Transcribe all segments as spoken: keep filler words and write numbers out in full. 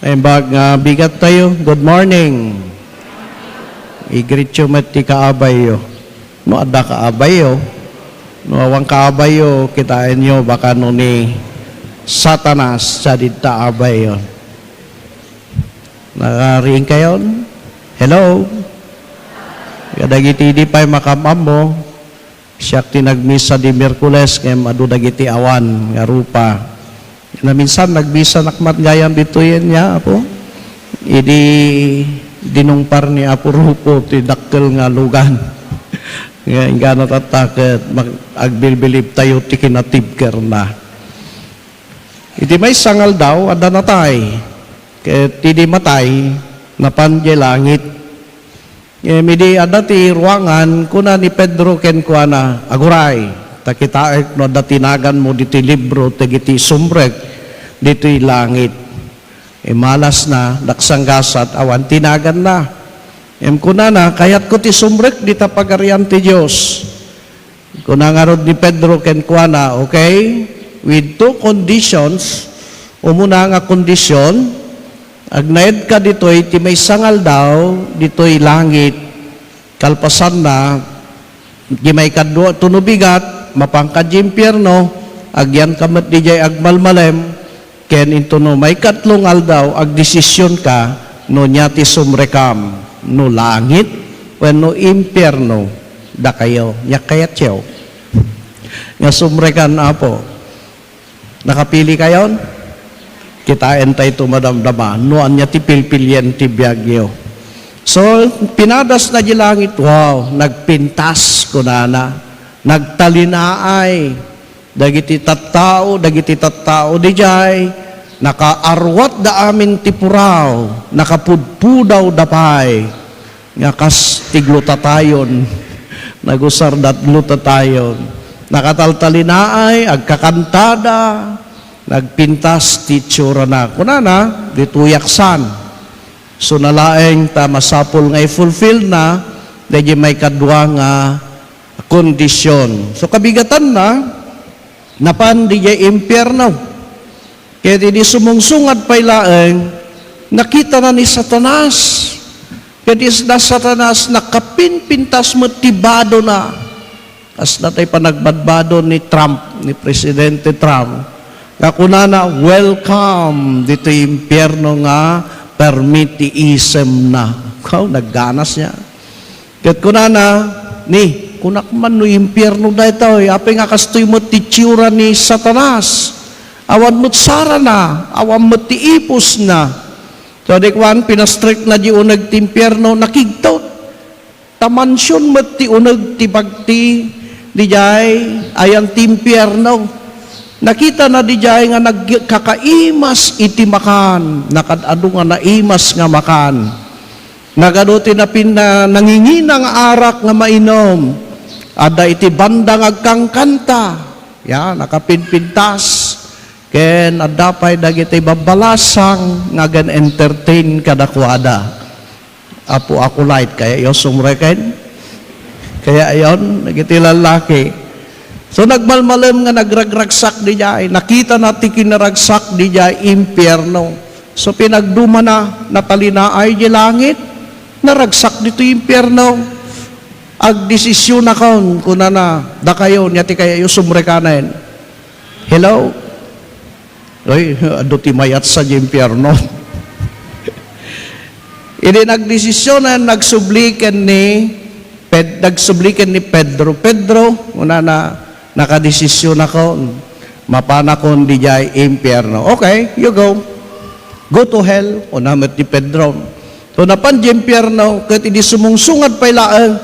Naimbag nga bigat tayo. Good morning. I-greet yo met ti kaabayyo. No adda kaabayyo, no awan kaabayyo, kitaenyo baka no ni Satanas sadi ta abayyo. Nakariing kayon? Hello? Kadagiti idi pay makam-ammo, siak ti nagmisa di Miyerkules, ngem adu dagiti awan nga rupa. Naminsan, nagmisanak met gayam ditoyen, ya, Apo. Idi dinungpar ni Apo Rufo ti dakkel nga lugan. Nga inggana tatta ket mag-, agbilbilib tayo ti kinatibkerna. Iti maysa nga aldaw, adda natay. Ket idi matay, napan diay langit. Ngem idi adda ti ruangan, kuna ni Pedro kenkuana, "Aguray, ta kitaek no adda ti naganmo ditoy libro dagiti sumrek ditoy langit." Imalasna, nagsanggasat, awan ti naganna. Ngem kunana, "Kayatko ti sumrek dita Pagarian ti Dios." Kuna ngarud ni Pedro kenkuana, "Okay, with two conditions." Umuna nga kondisyon, agnaedka ditoy ti maysa nga aldaw ditoy langit. Kalpasanna, di maikadua, to no bigat, mapanka di impierno, agyanka met didiay agmalmalem, ken intono maikatlo nga aldaw, agdesisionka no nia ti sumrekam, no langit wenno impierno. Dakayo, nia kayatyo nga sumrekan, Apo? Nakapili kayon? Kitaen tayo madamdama no ania ti pilpilien ti biagyo. So, pinadasna di langit, wow, nagpintas, kunana, nagtalinaay. Dagiti tattao, dagiti tattao didiay, nakaarwatda amin ti puraw, nakapudpudawda pay nga kas ti glutatayon, nagusarda glutathione. Nakataltalinaay, agkakantada, nagpintas ti itsura na. Kunana, ditoyak san. So, nalaeng ta masapul nga i-fulfill na, daydi maikadua nga kondisyon. So, kabigatanna, napan didiay impierno. Ket idi sumungsungad pay laeng, nakitana ni Satanas. Ket isna Satanas, nakapinpintas met ti badona. Kasla tay panagbadbado ni Trump, ni Presidente Trump. Nga kunana, "Welcome ditoy impierno nga permi ti isemna." Wow, nagganas nia. Ket kunana, "Ni, kunak man no impierno daytoy, apay nga kastoy met ti itsura ni Satanas? Awan met sarana, awan met ti ipusna." So, di kuan, pinastrekna di uneg ti impierno, nakigtot. Ta mansion met ti uneg ti bagti, didiay, ayan ti impierno. Nakitana didiay nga nagkakaimas iti makan, nakad-adu nga naimas nga makan. Nagadu ti napin-, na-, nangingina nga arak nga mainum. Adda iti banda nga agkankanta. Ya, nakapinpintas. Ken adda pay dagiti babbalasang nga agen-entertain kadakuada. Apo Akulait, kaya yo sumreken? Kaya yon, dagiti lallaki. So, nagmalmalem nga nagragragsak didiay. Nakitana ti kinaragsak didiay impierno. So, pinagdumana, natalinaay di langit, naragsak ditoy impierno. Agdesisionakon, kunana, dakayo, nia ti kaya yo sumrekanen. Hello? Oy, adu ti mayat sa di impierno. Idi nagdesisionen, nagsubli ken ni Ped-, nagsubli ken ni Pedro, "Pedro," kunana, "nakadesisionakon. Mapanakon didiay impierno." "Okay, you go. Go to hell," kuna met ni Pedro. So, napan di impierno, ket idi sumungsungad pay laeng,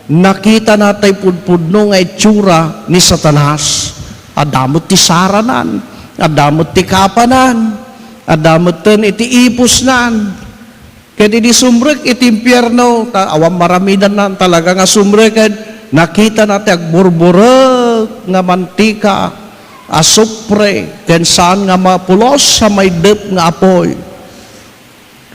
nakitana tay pudpudno nga itsura ni Satanas. Adda met ti saranan, adda met ti kapanan, adda metten iti ipusnan. Ket idi sumrek iti impierno, ta awan maramidanna, talaga nga sumrek, ket nakitana ti agburburek nga mantika, asupre, ken saan nga mapulos a maiddep nga apuy.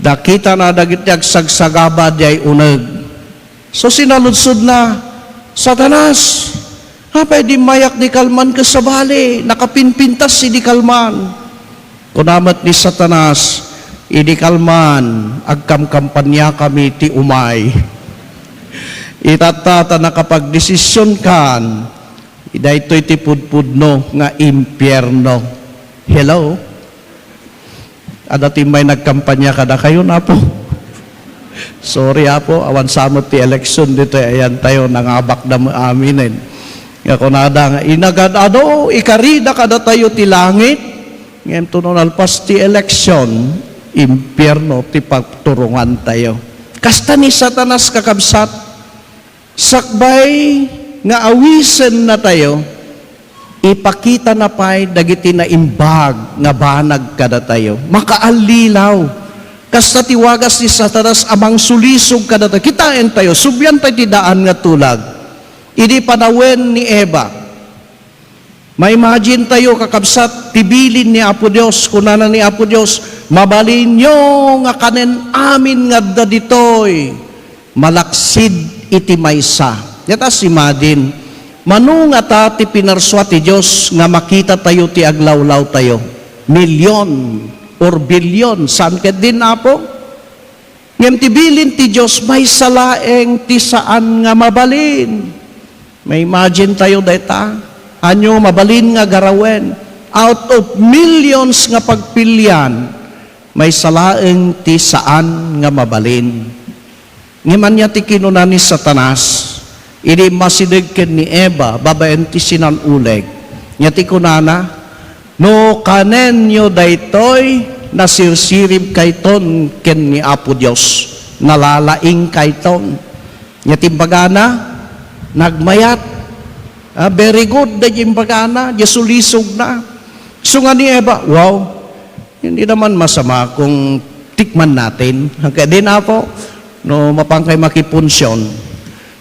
Nakitana dagiti agsagsagaba diay uneg. So, sinaludsodna, "Satanas, apay dimmayak di kalman ket sabali, nakapinpintas idi kalman?" Kuna met ni Satanas, Idi kalman, agkamkampaniakami ti umay. Itatta ta nakapagdesisionkan, daytoy ti pudpudno nga impierno. Hello? Adda ti may nagkampanya kadakayo, Apo? Sorry, Apo, awan sa met ti election ditoy, ayan tayo, nangabakda met aminen. Nga kunada nga, inagad-adu, ikarida kadatayo ti langit, ngem tuno nalpas ti election, impierno ti pagturongan tayo. Kasta ni Satanas, kakabsat, sakbay nga awisen na tayo, ipakita na pay dagiti naimbag nga banag kadatayo. Makaallilaw. Kasta ti wagas ni Satanas a mangsulisog kadatayo. Kitaen tayo, sublian tayo ti daan nga tulag. Idi panawen ni Eva, ma-imagine tayo, kakabsat, ti bilin ni Apo Dios. Kunana ni Apo Dios, "Mabalinyo nga kanen amin nga adda ditoy, malaksid iti maysa." Let us imagine, mano ngata ti pinarsua ti Dios nga makita tayo ti aglawlaw tayo? Million or billion, saan ket din, Apo? Ngem ti bilin ti Dios, maysa laeng ti saan nga mabalin. Ma-imagine tayo dayta. Ania mabalin nga garawen? Out of millions nga pagpilian, maysa laeng ti saan nga mabalin. Ngem ania ti kinuna ni Satanas idi immasideg ken ni Eva babaen ti sinan-uleg? Ania ti kunana? "No kanenyo daytoy, nasirsiribkayton ken ni Apo Dios, nalalaingkayton." Ania ti imbagana? Nagmayat. Ah, very good, daydi imbagana, di sulisog na. So nga ni Eva, wow, hindi naman masama kung tikman natin. Ang kaya din, Apo, no, mapangkay makipunsyon,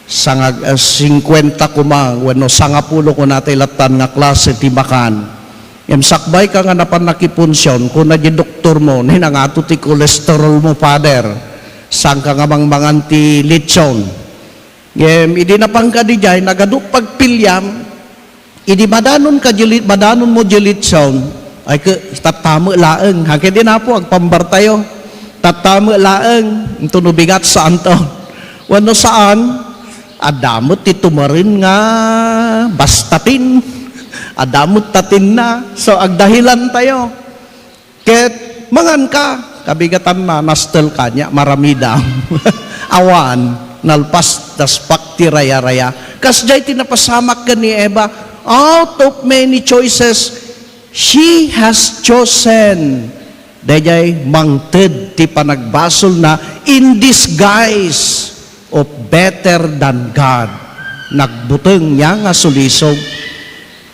sangag-, ah, singkwenta koma, wenno sangapulo ko natay latan nga klase ti makan. Ngem sakbay ka nga napan nakipunsyon, kuna di doktor mo, "Ni nangato ti kolesterol mo, Father. Saan ka nga mangmangan ti lechon?" Ngem idi napan ka didiay, nagadu pagpiliam, idi madanon ka di li-, madanon mo di lechon, ay ke-, tattame laeng. Haket din, Apo, agpambar tayo. Tattame laeng, inton ubigat saanto. Wenno saan, adda met ti tumaren nga bastatin. Adda met tatinna. So, agdahilan tayo. Ket mangan ka, kabigatanna, nastel ka, nia maramidam. Awan, nalpas, daspak ti raya-raya. Kasdiay ti napasamak ken ni Eva, out of many choices, she has chosen. Daydiay mangted ti panagbasolna in disguise of better than God. Nagbuteng nia nga sulisog.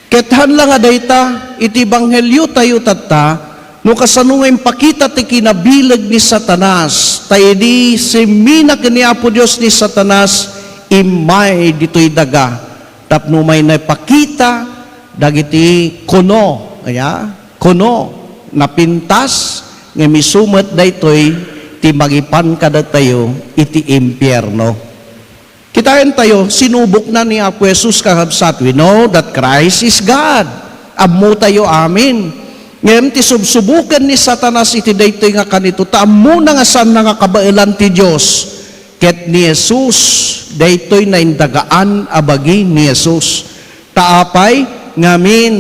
Ket haan la nga dayta, iti ebanghelio tayo tatta, no kasano nga impakita ti kinabileg ni Satanas, ta idi simmina ken ni Apo Dios ni Satanas, immay ditoy daga, tapno may naipakita dagiti kuno, aya, kuno, napintas, ngem isu met daytoy ti mangipan kadatayo iti impierno. Kitaen tayo, sinubokna ni Apo Jesus, kakabsat. We know that Christ is God. Ammo tayo amin. Ngem ti subsuboken ni Satanas iti daytoy nga kanito, ta ammona nga saanna nga kabaelan ti Dios. Ket ni Jesus, daytoy naindagaan a bagi ni Jesus. Ta apay ngamin,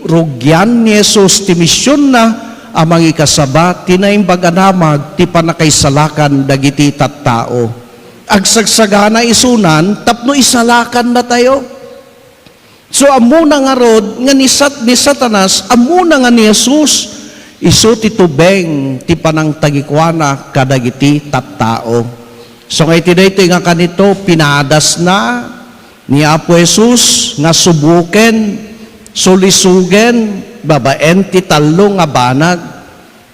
rugian ni Jesus ti misionna a mangikasaba ti Naimbag a Damag ti pannakaisalakan dagiti tattao. Agsagsagana isunan tapno isalakanna tayo. So, ammona ngarud nga ni Sat-, ni Satanas, ammona nga ni Jesus, isu ti tubeng ti panangtagikuana kadagiti tattao. So, nga iti daytoy nga kanito, pinadasna ni Apo Jesus nga suboken, sulisogen, babaen ti tallo nga banag.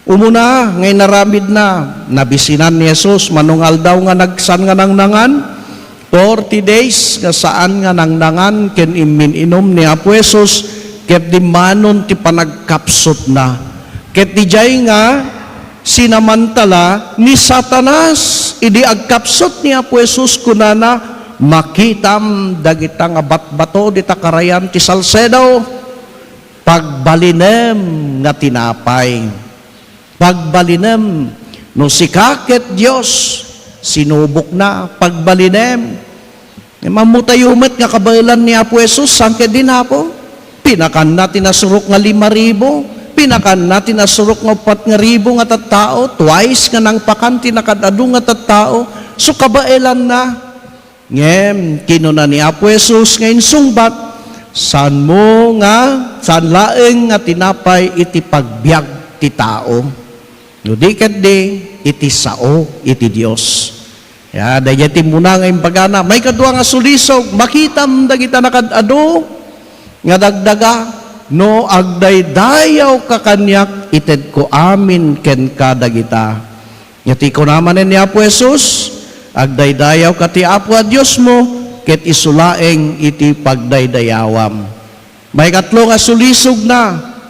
Umuna nga inaramidna, nabisinan ni Jesus, mano nga aldaw nga nagsan nga nangnangan, forty days nga saan nga nangnangan ken immin-inum ni Apo Jesus, ket dimmanon ti panagkapsutna. Ket didiay nga sinamantala ni Satanas idi agkapsut ni Apo Jesus, kunana, "Makitam dagita nga batbato dita karayan ti Salcedo, pagbalinem nga tinapay." Pagbalinem, No sika ket Dios, sinubokna, pagbalinem. Ngem ammotayo met nga kabaelan ni Apo Jesus, saan ket din Apo? Pinakanna ti nasurok nga lima ribu, pinakanna ti nasurok nga uppat nga ribu nga tattao, twice nga nangpakan ti nakaad-adu nga tattao, so kabaelanna. Ngem kinuna ni Apo Jesus nga insungbat, "Saanmo nga, saan laeng nga tinapay iti pagbiag ti tao, no di ketdi iti sao iti Dios." Ya, daydiay timmuna nga imbagana. Maikadua nga sulisog, makitam dagita nakaad-adu nga dagdaga, "No agdaydayawka kaniak, itedko amin kenka dagita." Iti kuna manen ni Apo Jesus, "Agdaydayawka ti Apo a Diosmo, ket isu laeng iti pagdaydayawam." Maikatlo nga sulisogna,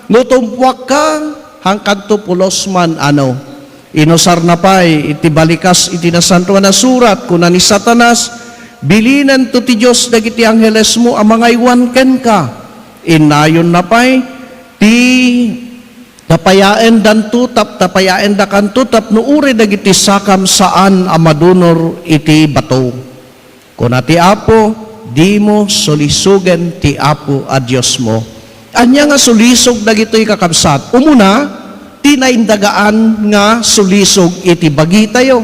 "No tumpuakka, hankanto pulos man, ano?" Inusarna pay iti balikas iti Nasantoan a Surat, kuna ni Satanas, "Bilinento ti Dios dagiti anghelesmo a mangaywan kenka." Innayonna pay ti tapayaendanto tap-, tapayaendakanto tapno uray dagiti sakam saan a madunor iti bato. Kuna ti Apo, "Dimo sulisogen ti Apo a Diosmo." Ania nga sulisog dagitoy, kakabsat? Umuna, ti naindagaan nga sulisog iti bagitayo.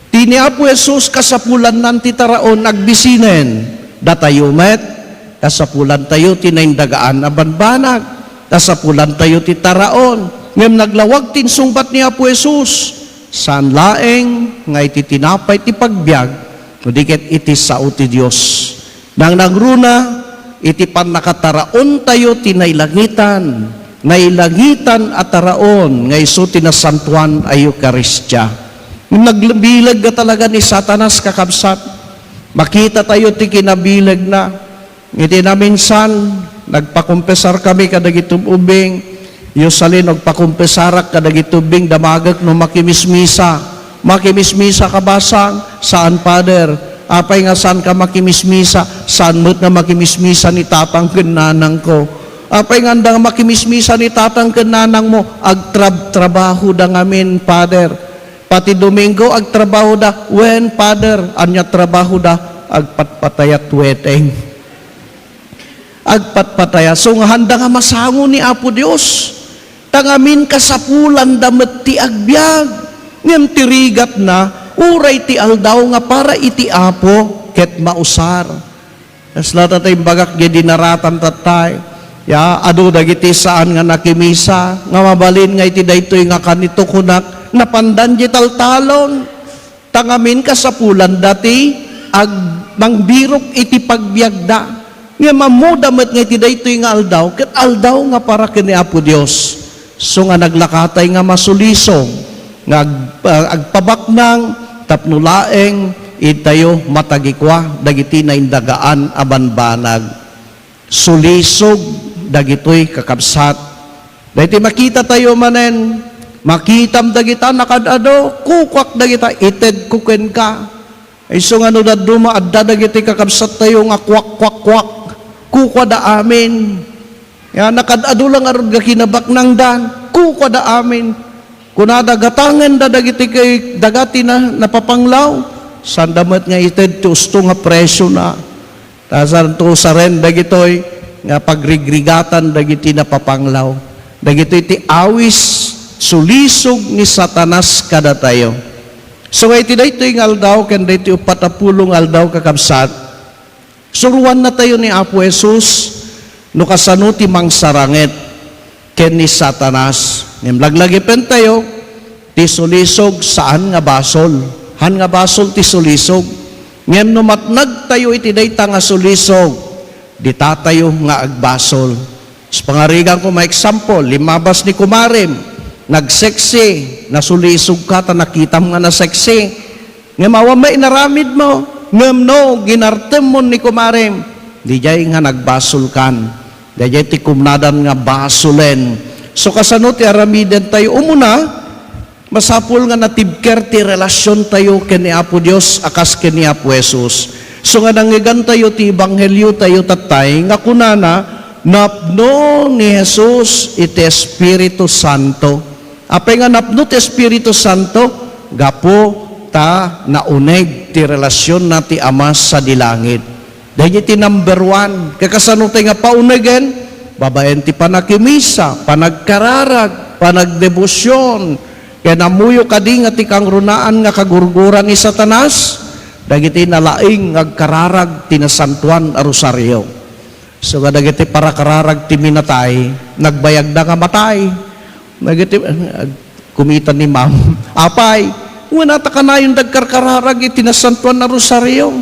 Ti ni Apo Jesus, kasapulannan ti taraon agbisinen. Datayo met, kasapulantayo ti naindagaan a banbanag. Kasapulantayo ti taraon. Ngem naglawag ti insungbat ni Apo Jesus, "Saan laeng nga iti tinapay ti pagbiag, no di ket iti sao ti Dios." Nangnangruna iti pannakataraontayo ti nailangitan, nailangitan a taraon nga isu ti nasantoan a Eukaristia. Nagbileg nga talaga ni Satanas, kakabsat. Makitatayo ti kinabilegna. Iti naminsan, nagpakumpisar kami kadagiti ubbing. Usually, nagpakumpisarak kadagiti ubbing, damagek no makimismisa. Makimismisa ka, basang? Saan, Father. Apay nga saan ka makimismisa? Saan met nga makimismisa ni tatang ken nanangko. Apay nga anda nga makimismisa ni tatang ken nanangmo? Agtrab-trabahoda ngamin, Father. Pati Domingo, agtrabahoda. Wen, Father? Ania trabahoda? Agpatpatayat weteng. Agpatpatayat. So, nga handa nga masango ni Apo Dios. Ta ngamin kasapulanda met ti agbiag. Ngem ti rigatna, uray ti aldaw nga para iti Apo ket mausar. Kasla ta imbagak diay dinaratan tattay. Ya, adu dagiti saan nga nakimisa, nga mabalin nga iti daytoy nga kanito kunak, napandan diay taltalon. Ta ngamin kasapulanda ti ag-, mangbirok iti pagbiagda. Ngem ammoda met nga iti daytoy nga aldaw, ket aldaw nga para ken ni Apo Dios. So nga naglakatay nga masulisog, nga ag-, ah, agpabaknang tapno laeng itayo matagikua dagiti naindagaan a banbanag. Sulisog dagitoy, kakabsat. Daytoy makitatayo manen, makitam dagita nakaad-adu, kukuak dagita, itedko kenka. Isu nga no dadduma, adda dagiti kakabsattayo nga kuak, kuak, kuak. Kukuada amin. Ya, nakaad-adu lang arud nga kinabaknangdan, kukuada amin. Kunada, gatangenda dagiti kay-, dagiti na-, napapanglaw. Sanda met nga ited ti usto nga presyo na. Ta santo usaren dagitoy nga pagrigrigatan dagiti napapanglaw. Dagitoy ti awis, sulisog ni Satanas kadatayo. So, iti daytoy nga aldaw, ken daytoy uppat a pulo nga aldaw, kakabsat, suruannatayo ni Apo Jesus no kasano ti mangsaranget ken ni Satanas. Ngem laglagipentayo, ti sulisog saan nga basol. Han nga basol ti sulisog. Ngem no matnagtayo iti dayta nga sulisog, ditatayo nga agbasol. So, pangarigan ko, ma-example, limmabas ni kumarem, nagseksi, nasulisog ka ta nakitam nga naseksi. Ngem awan may inaramid mo, ngem no ginartem mo ni kumarem, didiay nga nagbasolkan. Didiay ti kumnadan nga basolen. So, kasano ti aramiden tayo? Umuna, masapul nga natibker ti relasion tayo ken ni Apo Dios a kas ken ni Apo Jesus. So, nga nangngegan tayo ti ebanghelio tayo tattay nga kunana, napno ni Jesus iti Espiritu Santo. Apay nga napno ti Espiritu Santo? Gapu ta nauneg ti relasionna ti Ama sadi langit. Dagiti number one, kakasano tay nga paunegen? Babaen ti panakimisa, panagkararag, panagdebosion. Kaya namuyo kadi nga ti kangrunaan nga kagurgura ni Satanas? Dagiti nalaing nga agkararag ti nasantuan a rosario. So nga dagiti parakararag ti minatay, nagbayagda nga matay. Dagiti, ah, kumita ni ma'am. Apay, wala ta kanayon dagkarkararag iti nasantuan a rosario.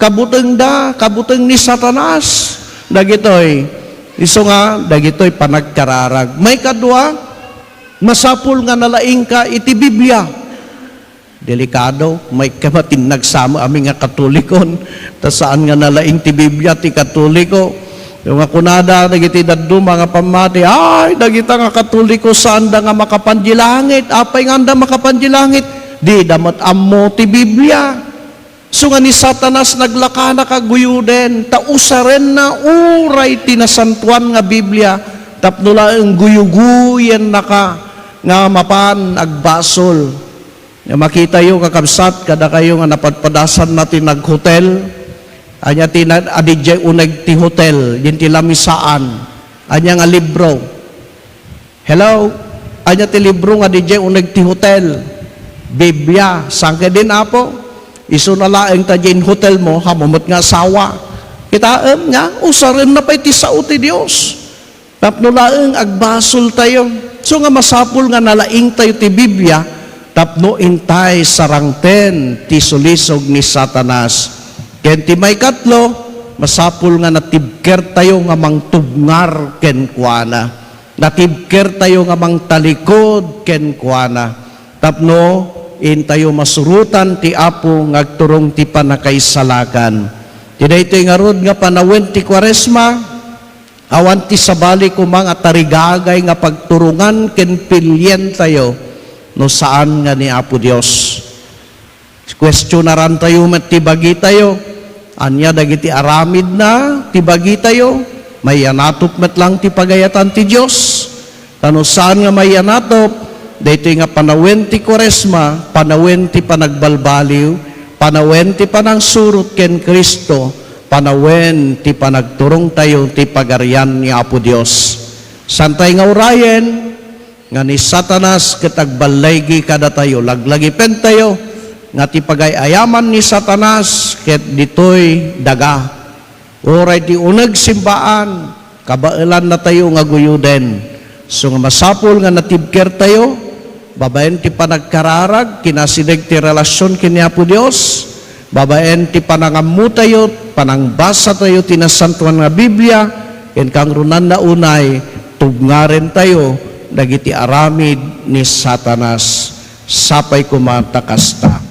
Kabutengda, kabuteng ni Satanas. Dagitoy. Isu nga, dagitoy panagkararag. Maikadua, masapul nga nalaingka iti Biblia. Delikado, maikka matinnagsama amin nga Katolikon, ta saan nga nalaing ti Biblia ti Katoliko. Yung nga kunada, dagiti dadduma nga pammati, "Ay, dagita nga Katoliko, saanda nga makapan di langit. Apay nga anda makapan di langit? Di da met ammo ti Biblia." So nga ni Satanas naglakana kaguyuden, ta usarenna uray ti nasantuan nga Biblia, tapno laeng guyuguyennaka nga mapan agbasol. Nga makitayo, kakabsat, kadakayo nga napadpadasanna ti naghotel. Ania ti na-, adidiay uneg ti hotel, din ti lamisaan. Ania nga libro? Hello? Ania ti libro nga didiay uneg ti hotel? Biblia. Saan ka din, Apo? Isu na laeng ta diay hotel mo, hamu met nga asawa. Kitaem nga, usarenna pay ti sao ti Dios. Tapno laeng agbasoltayo. So nga masapul nga nalaingtayo ti Biblia tapno intay sarangten ti sulisog ni Satanas. Ken ti maikatlo, masapul nga natibkertayo nga mangtubngar kenkuana. Natibkertayo nga mangtalikod kenkuana. Tapno intayo masurotan ti Apo nga agturong ti pannakaisalakan. Ti daytoy ngarud nga panawen ti Kuaresma, awan ti sabali koma nga tarigagay nga pagturongan ken pilientayo no saan nga ni Apo Dios. Kuestionarantayo met ti bagitayo. Ania dagiti aramidna ti bagitayo? Mayanatop met lang ti pagayatan ti Dios. Ta no saan nga mayanatop, daytoy nga panawen ti Kuaresma, panawen ti panagbalbaliw, panawen ti panangsurot ken Cristo, panawen ti panagturongtayo ti Pagarian ni Apo Dios. Santay nga urayen nga ni Satanas ket agballaygi kadatayo, laglagipentayo nga ti pagay-ayaman ni Satanas ket ditoy daga. Uray ti uneg simbaan, kabaelannatayo nga guyuden. So nga masapul nga natibkertayo, babaen ti panagkararag, kinasideg ti relasion ken ni Apo Dios, babaen ti panangammotayo, panangbasatayo ti Nasantoan nga Biblia, ken kangrunanna unay, tubngarentayo dagiti aramid ni Satanas. Sapay koma ta kasta.